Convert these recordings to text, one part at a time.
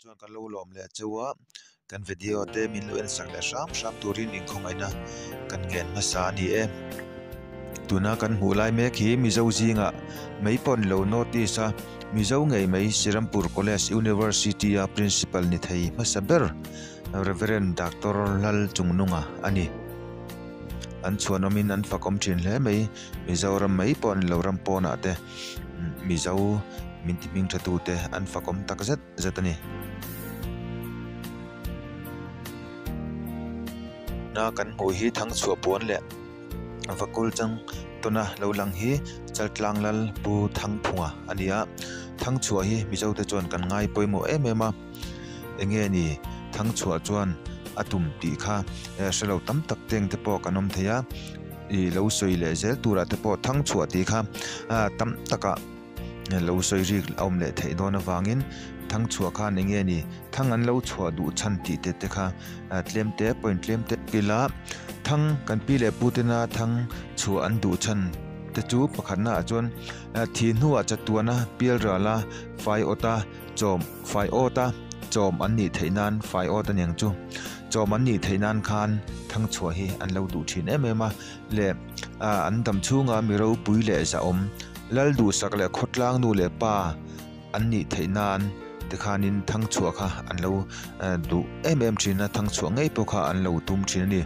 chuan kan lo lawm leh cheu a, kan video te min lo en sak leh hram hram turin inkhawngaihna kan ngen hmasa a ni e. Tuna kan hmuh lai mek hi Mizo zingah mai pawh ni lo North East a Mizo ngei mai Srirampur College University a Principal ni thei hmasa ber Rev. Doctor Lalchungnunga a ni. An chhuanawmin an fakawm thin hle mai, Mizoram mai pawh ni lo ram pawnah te Mizo min ti hming tha tute an fakawm tak zet zet a ni. Na kan hmuh hi Thangchhuah puan leh Vakul chang tawna lo lang hi Chaltlang Lal Pu Thangphunga a ni a, Thangchhuah hi Mizo te chuan kan ngai pawimawh em em a, eng nge ni Thangchhuah chuan a tum tih kha hre lo tam tak teng te pawh kan awm thei a, ih lo sawi leh zel turah te pawh Thangchhuah tih kha tam takah. Lo sawi rik a awm leh theih dawn avangin Thangchhuah khan eng nge ni Thang an lo chhuah duh chhan tih te te kha tlem te point tlem te ila Thang kan pi leh pu tena Thang chhuah an duh chhan te chu pakhatna ah chuan thih hnuah chatuana pial rala fai awta chawm fai awta chawm an nih theih nan fai awt a niang chu chawm an nih theih nan khan Thangchhuah hi an lo duh thin em em a leh an dam chhunga mi ropui leh zahawm Lal duhsak leh khawtlang nu leh pa an nih theih nan tikhanin Thangchhuah kha an lo duh em em thin a, Thangchhuah ngei pawh kha an lo tum thin a ni.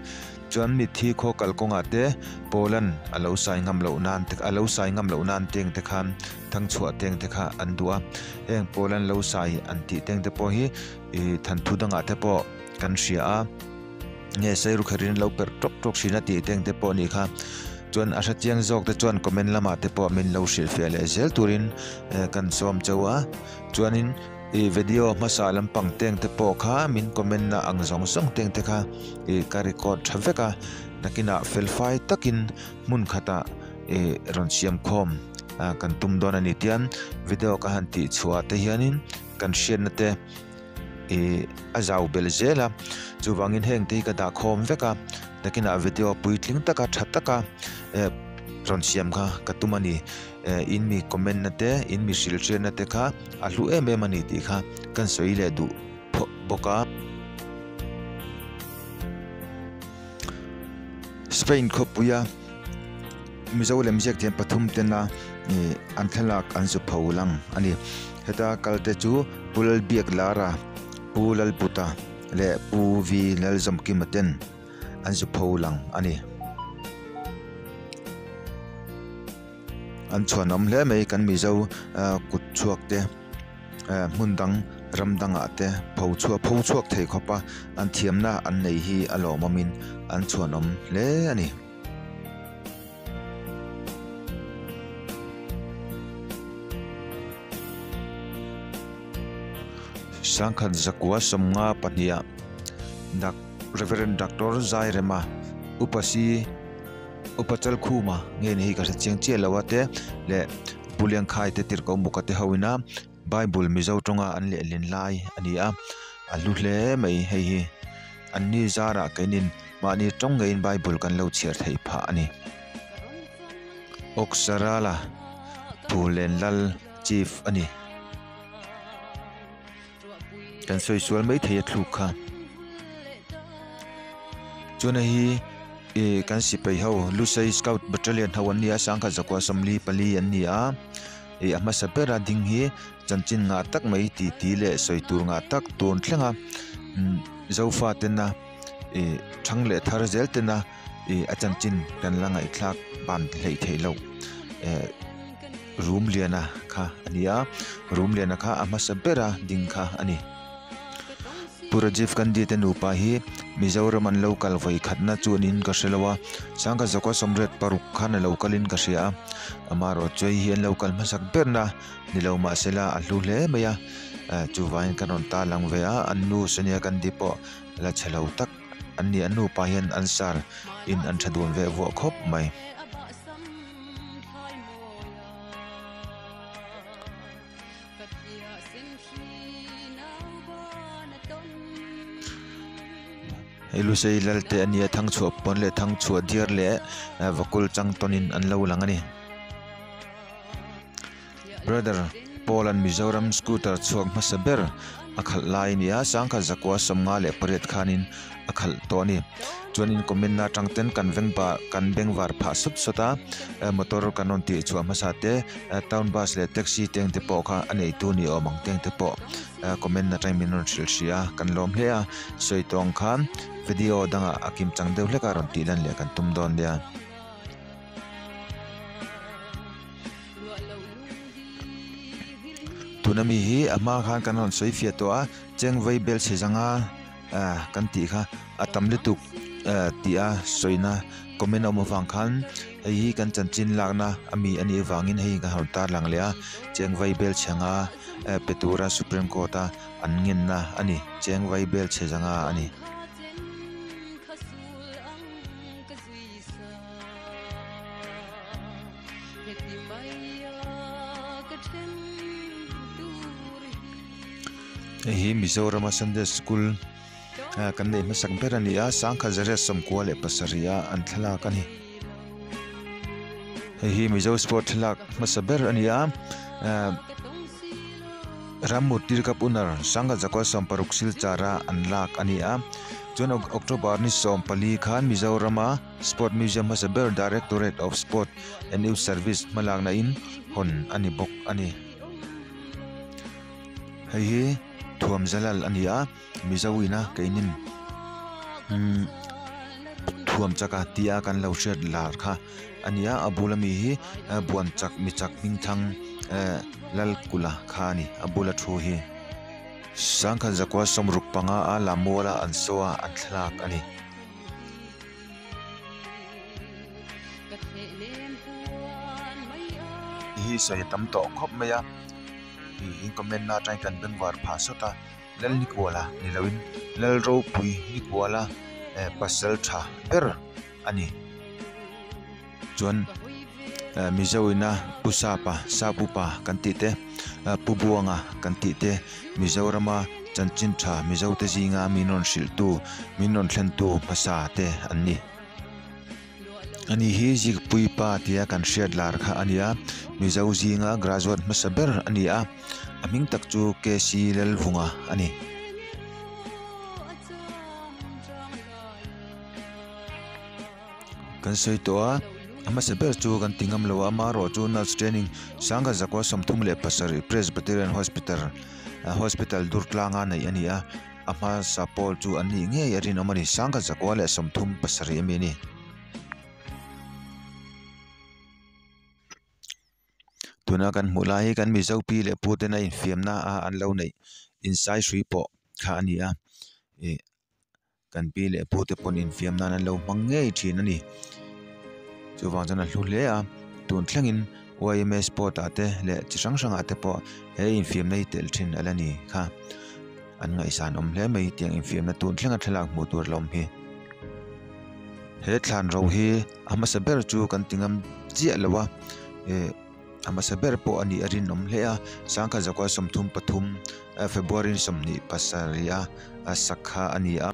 Chuan mitthi khaw kalkawngah te Pawlan a lo sai ngam loh nan te a lo sai ngam loh nan teng te khan Thangchhuah teng te kha an duh a, heng Pawlan lo sai an tih teng te pawh hi ih thanthu dangah te pawh kan hria a. Nge seiru kherin lo perh tawk tawk thin a tih teng te pawh nih kha. Chuan a hrechiang zawk te chuan comment lamah te pawh min lo hrilhfiah leh zel turin kan sawm cheu a. Chuanin ih video hmasa lampang teng te pawh kha min comment na ang zawng zawng teng te kha ih ka record tha vek a. Nakinah felfai takin hmun khatah ih rawn siam khawm kan tum dawn a ni. Tian video ka han tih chhuah te hianin kan hriatna te. Ih a zau belh zel a chuvangin heng te hi ka dah khawm vek a nakinah video puitling taka tha taka eh rawn siam kha ka tum a ni eh in mi comment na te in mi hrilh hriat na te kha a hlu em em a ni tih kha kan sawi leh duh phawt bawk a. Spain khawpuia Mizo lemziak thiam pathum tena ih an thlalak an zu pho lang a ni. Heta kal te chu Pu Lalbiaklara, Pu Lalputa leh Pu V Lalzawmkima ten an zu pho lang a ni. An chhuanawm hle mai kan Mizo kut chhuak te. Hmun dang ram dangah te pho chhuak pho chhuak thei khawp a an thiamna an nei hi a lawmawmin an chhuanawm hle a ni. Sangkhat zakua sawmnga pahniha Rev. Doctor Zairema Upa Si Upa Chalkhuma nge ni hi ka hre chiang chiah lo a te leh Pu Liangkhai te tirhkoh muka te ho ina Bible Mizo tawnga an lehlin lai a ni a, a hlu hle mai hei hi. An ni zarah keinin mahni tawng ngeiin Bible kan lo chhiar theih phah a ni. Oksarala Phulen Lal Chief a ni. Kan sawi sual mai thei a thluk kha. Chuan hei hi ih kan sipai ho Lusei Scout Battalion ho an ni a sangkhat zakua 44 an ni a ih a hmasa bera ding hi chanchin ngah tak mai tih tih leh sawi tur ngah tak tun thleng a umm zofa tena ih thang leh thar zel tena ih a chanchin kan la ngaihthlak ban hleih theih loh eh. Rumliana kha a ni a, Rumliana kha a hmasa bera ding kha a ni. Pu Rajiv Gandhi te nupa hi Mizoram an lo kal vawi khatna chuanin ka hre lo a, Sangha Zawka 86 khan a lo kalin ka hria a, amaherawh chu hei hi an lo kal hmasak berna ni lo mahsela a hlu hle mai a, chuvangin kan rawn tarlang ve a, an nu Sonia Gandhi pawh la chhe lo tak an ni, an nupa hian an sar in an tha dun ve vuah khawp mai. Hei Lusei lal te a nia Thangchhuah pawn leh Thangchhuah diar leh Vakul chang tawnin an lo lang a ni. Brother Paul-a'n Mizoram scooter chhuak hmasa ber a khalh lai a ni a sangkhat zakua sawmnga leh pariat khanin a khalh tawh a ni chuanin comment na atang ten kan veng va kan bengvar phah sawt sawt a motor kan rawn tih chhuah hmasa te town bus leh taxi te ang te pawh kha a neitu ni awm ang te ang te pawh comment atangin min rawn hrilh hrih a kan lawm hle a sawi tawh ang khan video dangah a kim chang deuh hlek a rawn tih lan leh kan tum dawn nia. Tuna mi hi a hma khan kan rawn sawi fiah tawh a chengvei bel chhe zanga ah kan tih kha a tam lutuk ah tih a sawina comment a awm avang khan hei hi kan chanchin lakna ami a nih avangin hei kan rawn tar lang leh a chengvei bel chhe anga pe tura supreme court a an ngenna a ni chengvei bel chhe zanga a ni. Hei hi Mizorama Sunday School ah kan neih hmasak ber a ni a sangkhat zariat sawmkua leh pasarih a an thlalak a ni. Hei hi Mizo sport thlalak hmasa ber a ni a ah Rammurtir Cup Unar sangkhat zakua sawmparuk silchara an lak a ni a chuan October ni sawmpali khan Mizorama Sport Museum hmasa ber Directorate of Sport and Youth Service hmalakna in hawn a ni bawk a ni. Hei hi thuam zalal a ni a, Mizo ina keinin umm thuam chaka tia kan lo hriat lar kha a ni a, a bula mi hi buan chak mi chak hming thang eh Lalkula kha a ni a bula thu hi. Sangkhat zakua sawmruk panga a Lamuala an saw a an thlalak a ni. Hi sawi a tam tawh khawp mai a ih in comment na atangin kan bengvar phah sawt a Lalnikuala ni loin Lalropui Nikuala eh pasal tha ber a ni chuan eh Mizo ina Pu Sapa Sap upa kan tih te Pu Buanga kan tih te Mizorama chanchin tha Mizo te zinga min rawn hrilh tu min rawn thlen tu hmasa te an ni. Ani hi Zikpui pa tia kan hriat lar kha a ni a, Mizo zinga graduate hmasa ber a ni a, a hming tak chu KC Lalvunga a ni. Kan sawi tawh a, a hmasa ber chu kan ti ngam lo a, amaherawh chu nurse training sangha zakua 37 Presbyterian Hospital Hospital Durtlanga neih a ni a, a hmasa pawl chu an nih ngei a rinawm a ni, sangha zakua leh 37 ami a ni. Tuna kan hmuh lai hi kan Mizo pi leh pu tena infiamna a an lo neih insai hrui pawh kha a ni a, ih Kan pi leh pu te pawn infiam nan an lo hmang ngei thin a ni. Chuvang chuan a hlu hle a, tun thlengin yma sport ah te leh chi hrang hrang ah te pawh he infiamna hi telh thin a la ni kha. An ngaihsan awm hle mai tiang infiamna tun thlenga thlalak hmuh tur a la awm hi. He thlan ro hi a hmasa ber chu kan ti ngam chiah lo a, ih. A hmasa ber pawh a nih a rinawm hle a, sangkhat zakua 33 February 27 a sak kha a ni a.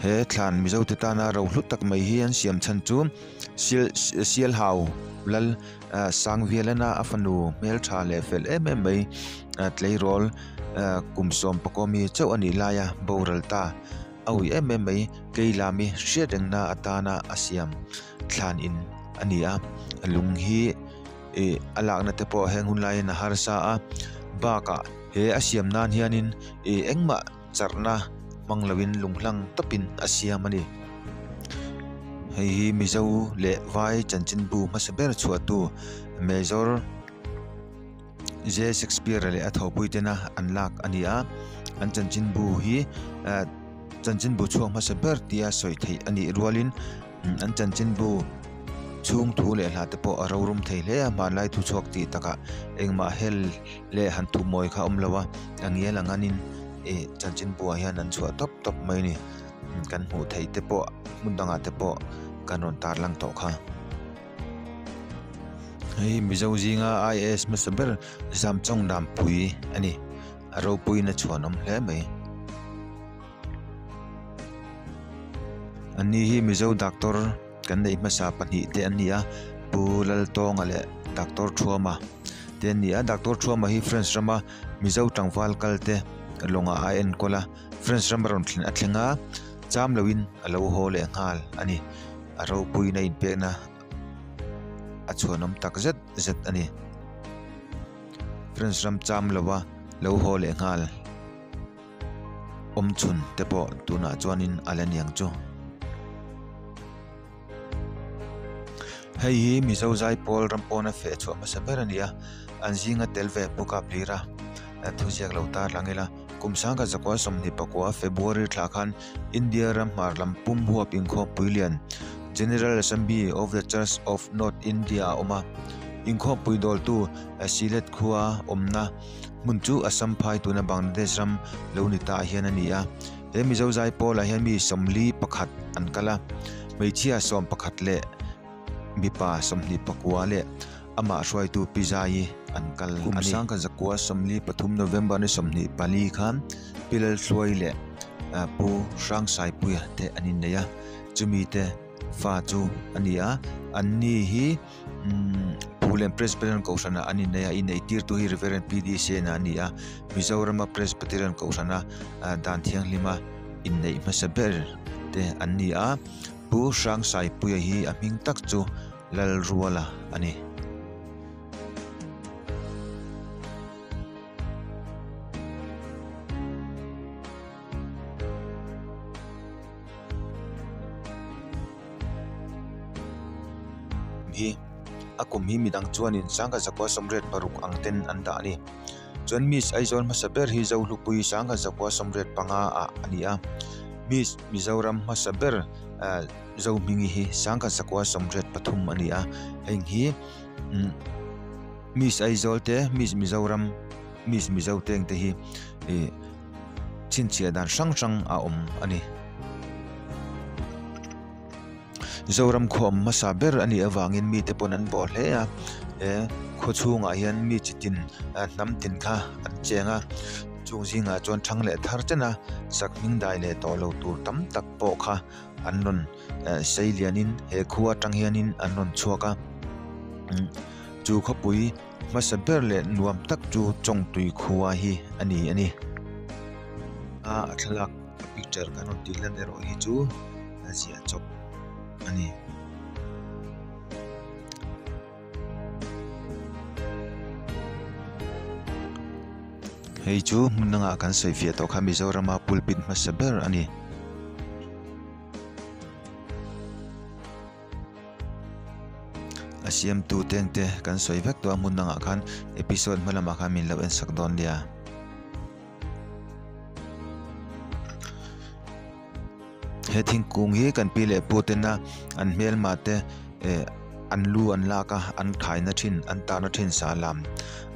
He thlan Mizo te tana rohlu tak mai hi an siam chhan chu Sialhau Lal Sangvialana a fanu hmeltha leh fel em em mai tleirawl kum sawm pakua mi chauh a nih laia boral ta a ui em em mai Keilami hriatrengna atana a siam thlan in a ni a, lung hi ih a lakna te pawh heng hun laiin a harsa a bakah he a siam nan hianin ih engmah charhna hmang loin lung hlang tawpin a siam a ni. Hei hi Mizo leh Vai chanchinbu hmasa ber chhuahtu Major J Shakespeare leh a thawhpui tena an lak a ni a, an chanchinbu hi chanchinbu chhuak hmasa ber tia sawi theih a nih rualin An chanchinbu chhung thu leh hla te pawh a rorum thei hle a, hmanlai thu chhuak tih takah engmah hel leh han thu mawi kha a awm lo a, a ngial ang anin ih chanchinbuah hian an chhuah tawp tawp mai a ni. Kan hmuh theih te pawh hmun dangah te pawh kan rawn tarlang tawh kha. Hei Mizo zinga IAS hmasa ber Zamchawng Dampui a ni, a ropuiin a chhuanawm hle mai. An ni hi Mizo doctor kan neih hmasa pahnih te an ni a, Pu Laltawnga leh Doctor Thuama te an ni a. Doctor Thuama hi France rama Mizo tlangval kal te lawngah a enkawl a, France ram a rawn thlen a thleng a, cham loin a lo haw leh nghal a ni. A ropuiin a inpekna a chhuanawm tak zet zet a ni. France ram cham lova lo haw leh nghal awm chhun te pawh tunah chuanin a la niang chu. Hei hi Mizo Zaipawl ram pawna feh chhuah hmasa ber a ni a, an zinga tel ve Pu Kaplira thuziak lo tar lang ila. Kum sangkhat zakua 24 February thla khan India ram hmar lam pum huap inkhawmpui lian General Assembly of the Church of North India a awm a. Inkhawmpui dawltu Sylhet khua awmna hmun chu Assam phai tuna Bangladesh ram lo ni ta hian a ni a. He Mizo Zaipawl ah hian mi 41 an kal a, hmeichhia 11 leh mipa 24 leh amah hruaitu Pi Zai an kal a ni. Kum sangkhat zakua 43 November ni 24 khan Pi Lalhluai leh Pu Hrangsaipuia te an innei a, chumi te fa chu a ni a, anni hi Phulen Presbyterian Kohhranah an innei a, innei tirtu hi Reverend P.D. Sena a ni a, Mizorama Presbyterian Kohhrana dan thianghlima inneih hmasa ber te an ni a, Pu Hrangsaipuia hi a hming tak chu Lalruala a ni. Hi a kum hi midang chuanin sangha zakua 86 ang ten an dah a ni. Chuan Miss Aizawl hmasa ber hi Zohlupui sangha zakua 85 ah a ni a. Miss Mizoram hmasa ber Zohmingi hi sangha zakua 83 a ni a. Heng hi Miss Aizawl te, Miss Mizoram, Miss Mizo teng te hi chhinchhiah dan hrang hrang a awm a ni. Zoram khaw awm hmasa ber a nih avangin mite pawn an bawh hle a, he khaw chhungah hian mi chi tin hnam tin kha an cheng a, chung zingah chuan thang leh thar chen a, sak hming dai leh tawh lo tur tam tak pawh kha an rawn sei lianin he khua atang hianin an rawn chhuak a, chu khawpui hmasa ber leh nuam tak chu Chawngtui khua hi a ni a ni. A thlalak a picture kan rawn tih lan erawh hi chu a ziah chawp a ni. Hei chu hmun dangah kan sawi fiah tawh kha Mizorama pulpit hmasa ber a ni. A siamtu teng te kan sawi vek tawh a hmun dangah khan episode hma lamah khan min lo en sak dawn nia. He thingkung hi kan pi leh pu tena an hmelma te eh an lu an lak a an khaina thin an tahna thin sa lam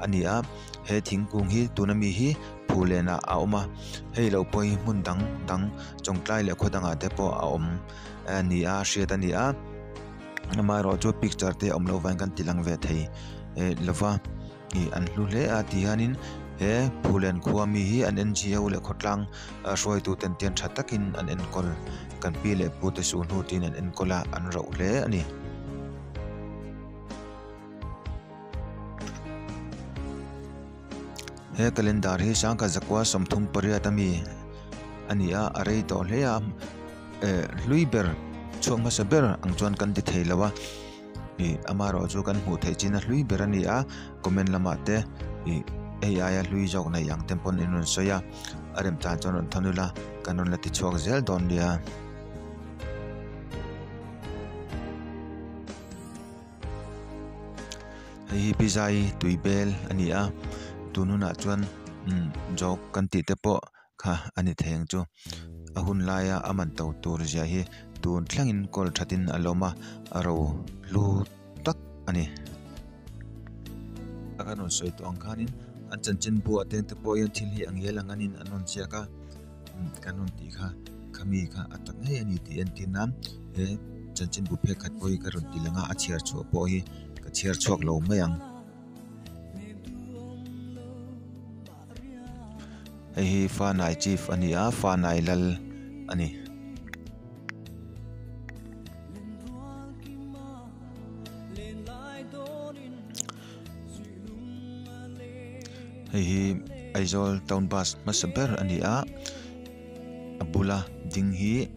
a ni a he thingkung hi tuna mi hi phulen ah a awm a hei lo pawh hi hmun dang dang chawngtlai leh khaw dangah te pawh a awm a ni a hriat a ni a amaherawh chu picture te awm loh vangin kan ti lang ve thei eh lova. Ih an hlu hle a ti hianin he Phulen khua mi hi an NGO leh khawtlang hruaitu ten tian tha takin an enkawl kan pi leh pu te suh hnu tiin an enkawl a an rauh hle a ni. He calendar hi sangkhat zakua 38 ami a ni a a rei tawh hle a eh hlui ber chhuak hmasa ber ang chuan kan ti thei lo a. Ih amaherawh chu kan hmuh theih chin a hlui ber a ni a comment lamah te ih hei aia hlui zawk nei ang te pawn in rawn sawi a a rem tan chuan rawn thawn ula kan rawn la ti chhuak zel dawn nia. Hei hi pizza hi tui bel a ni a tun hunah chuan umm jawk kan tih te pawh kha a ni thei ang chu a hun laia a man to tur zia hi tun thlengin kawl thatin a lawm a a ro hlu tak a ni. A kan rawn sawi tawh ang khanin an chanchin buah te te pawh hian thil hi a ngel ang anin an rawn ziak a kan rawn tih kha khami kha a tak ngei a ni tih entir nan he chanchin bu phek khat pawh hi ka rawn ti lang a a chhiar chhuah pawh hi ka chhiar chhuak lo mai ang. Hei hi Fanai chief a ni a Fanai lal a ni. Hei hi. Aizawl town bus hmasa ber a ni a a bula ding hi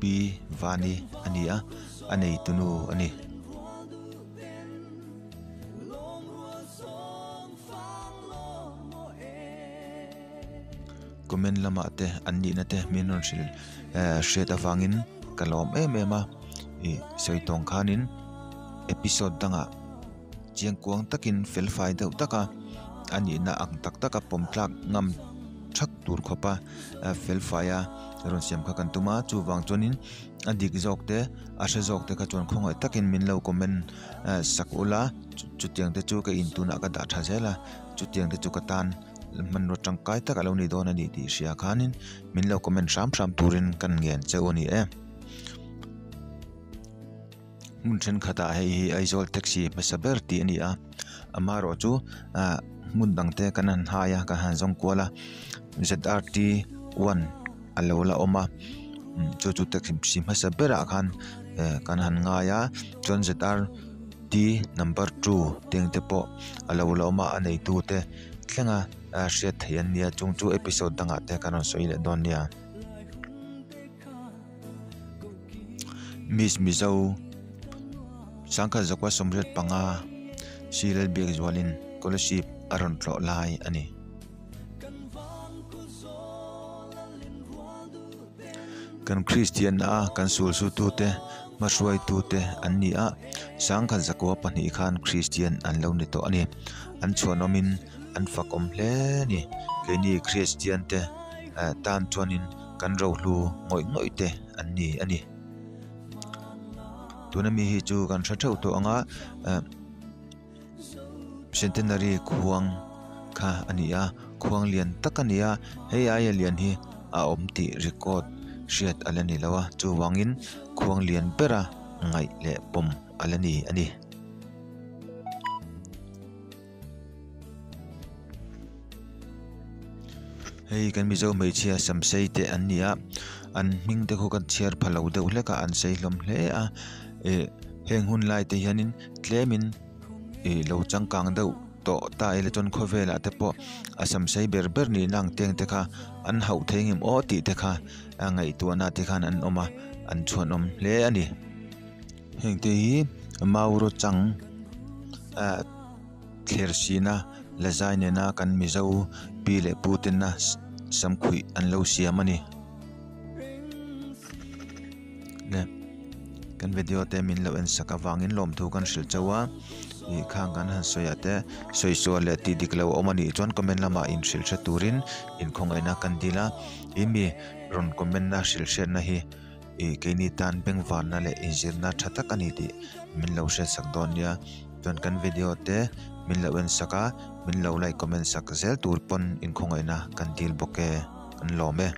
Pi Vani a ni a a neitunu a ni. Comment lamah te an nihna te min rawn hrilh eh hriat avangin ka lawm em em a ih sawi tawng khanin episode dangah chiangkuang takin fel fai deuh taka a nihna ang tak taka pawm tlak ngam thak tur khawpa fel faia rawn siam kha kan tum a chuvang chuanin a dik zawk te a hre zawk te kha chuan khawngaih takin min lo comment sak ula chutiang te chu ka intunah ka dah tha zel a chutiang te chu ka tan hmanraw tangkai tak a lo ni dawn a ni tih hria khanin min lo comment hram hram turin kan ngen che u a ni e. Hmun thenkhatah hei hi Aizawl taxi hmasa ber tih a ni a amaherawh chu ah hmun dang te kan han hai a kan han zawng kual a Z R T one a lo la awm a chu chu taxi hmasa berah khan eh kan han ngai a chuan Z R T number two teng te pawh a lo la awm a a neitu te thlenga hriat theih an nia chung chu episode dangah te kan rawn sawi leh dawn nia. Miss Mizo sangkhat zakua 85 Sirel Biakzualin scholarship a rawn tlawh lai a ni. Kan Kristian a kan sulsutute hmahruaitute an ni a, sangkhat zakua pahnih khan Kristian an lo ni tawh a ni. An chhuanawmin an fakawm hle a ni. Keini Kristian te tan chuanin kan rohlu ngawih ngawih te an ni a ni. Tuna mi hi chu kan hre theuh tawh ang a eh centenary khuang kha a ni a khuang lian tak a ni a hei aia lian hi a awm tih record hriat a la ni lo a chuvangin khuang lian bera ngaih leh pawm a la ni a ni. Hei kan Mizo hmeichhia samsei te an ni a an hming te khaw kan chhiar pha lo deuh hlek a an sei hlawm hle a ih heng hun lai te hianin tlemin ih lo changkang deuh tawh ta ila chuan khawvelah te pawh a samsei ber ber nihna ang teng te kha an hauh thei ngem aw tih te kha a ngaihtuahna te khan an awm a an chhuanawm hle a ni heng te hi mauro chang ah. Thler sina la zai nena kan Mizo pi leh pu tena samkhuih an lo siam a ni. Le kan video te min lo en sak avangin lawmthu kan hrilh chauh a ih khang kan han sawi ah te sawi sual leh tih dik lo a awm a nih chuan comment lamah in hrilh hre turin inkhawngaihna kan dil a ih mi rawn comment na hrilh hriatna hi ih keini tan bengvarna leh inzirna tha tak a ni tih min lo hriatsak dawn nia. Chuan kan video te min lo en sak a, min lo like comment sak zel tur pawn inkhawngaihna kan dil bawk e, kan lawm e.